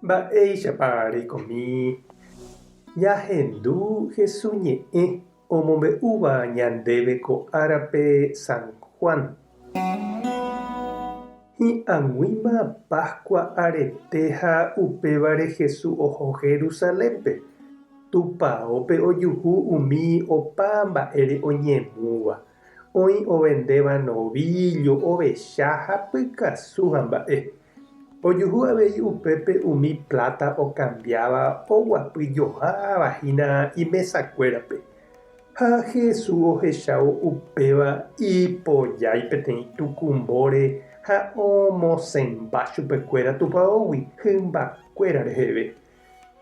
Mba'éichapa reikomi ñahendu Jesús ñe'ẽ omombe'úva ñandéve ko árape San Juan? Hi'ag̃uíma Pascua arete ha upévare Jesús oho Jerusalénpe. Tupaópe ojuhu umi opa mba'ére oñemúva. Oĩ ovendéva novíllo, ovecha ha pykasu ha mba'e. Ojuhu avei upépe umi pláta okambiáva oguapy joháva hína imesakuérape. Ha Jesús ohechávo upéva ipojái peteĩ tukumbóre ha omosẽmba chupekuéra tupaógui hymbakuéra reheve.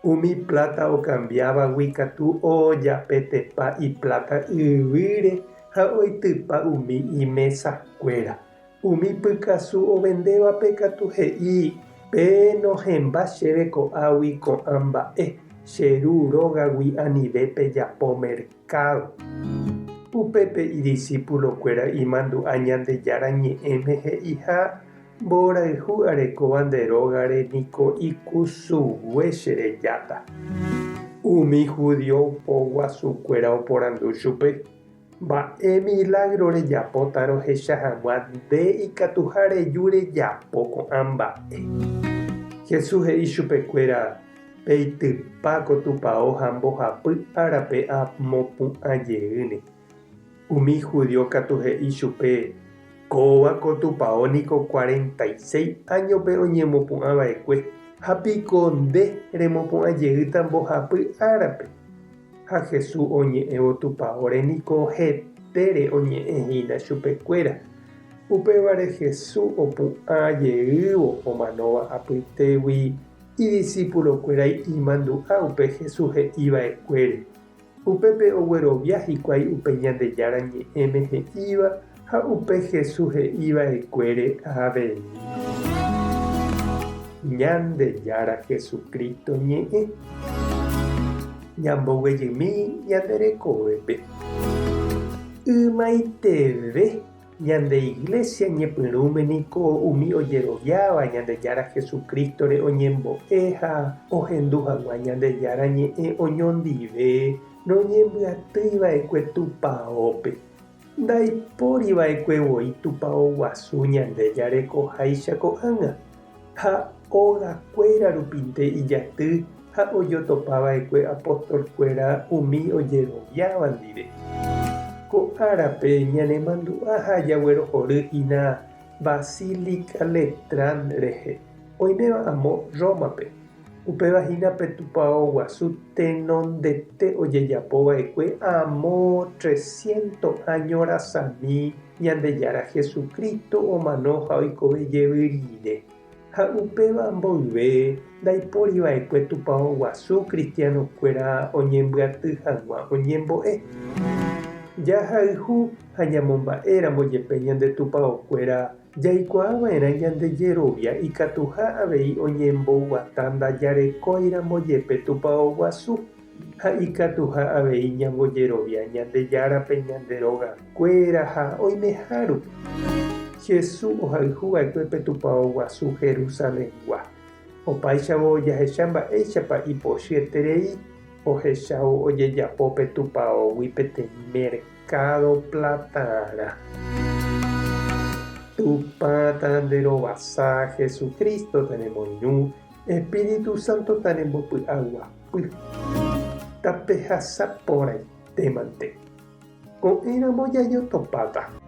Umi pláta okambiávagui katu ojapetepa ipláta yvýre ha oitypa umi imesakuéra. Umi pykasu ovendévape katu he'i, Penohẽmba chéve ko'águi ko'ã mba'e, che ru rógagui anive pejapo merkádo. Upépe idisipulokuéra imandu'a Ñandejára Ñe'ẽme he'iha, Mborayhu arekóva nde rógare niko ikusugue che rejáta. Umi judío poguasukuéra oporandu chupe, Mba'e milágro rejapóta rohecha hag̃ua nde ikatuha reju rejapo ko'ã mba'e? Jesús he'i chupekuéra, Peitypa ko tupao ha mbohapy árape amopu'ã jeýne. Umi judío katu he'i chupe, Kóva ko tupao niko 46 áñope oñemopu'ã va'ekue, ha piko nde remopu'ã jeýta mbohapy árape? Ha Jesús oñe'ẽvo tupaóre niko hetére oñe'ẽ hína chupekuéra. Upévare Jesús opu'ã jeývo omanóva apytégui idisipulokuéra imandu'a upe Jesús he'i va'ekuére. Upépe oguerovia hikuái upe Ñandejára Ñe'ẽme he'íva ha upe Jesús he'i va'ekuére avei. Ñandejára Jesucristo ñe'ẽ. Ñamboguejymi ñande rekovépe. Ymaiteve ñande Iglesia ñepyrũme niko umi ojeroviáva Ñandejára Jesucristo-re oñembo'e ha ohendu hag̃ua Ñandejára ñe'ẽ oñondive noñembyatýi va'ekue Tupaópe. Ndaipóri va'ekue voi Tupao guasu ñande jarekoháicha ko'ág̃a, ha ógakuéra rupinte ijaty ha ojotopa va'ekue apóstol-kuéra umi ojeroviáva ndive. Ko árape ñanemandu'a ha jaguerohory hína Basílica Letrán rehe, oiméva amo Rómape. Upéva hína pe tupao guasu tenondete ojejapo va'ekue amo tresciento áño rasami Ñandejára Jesucristo omano ha oikove jevy rire. Ha upéva mboyve ndaipóri va'ekue tupao guasu cristiano-kuéra oñembyaty hag̃ua oñembo'e. Jahayhu ha ñamomba'éramo jepe ñande tupaokuéra Jaikuaa va'erã ñande jerovia ikatuha avei oñemboguata ndajarekóiramo jepe Tupao guasu, ha ikatuha avei ñambojerovia Ñandejárape ñande rogakuéra ha oimeha rupi. Jesús ohayhu va'ekue pe Tupao guasu Jerusalengua. Opáichavo jahecha mba'éichapa ipochyeterei ohechávo ojejapo pe Tupaógui peteĩ merkádo platarã. Tupã tanderovasa, Jesucristo tanemoirũ, Espíritu Santo tanembopy'aguapy. Tapehasa porãitémante. Ko'ẽramo jajotopáta.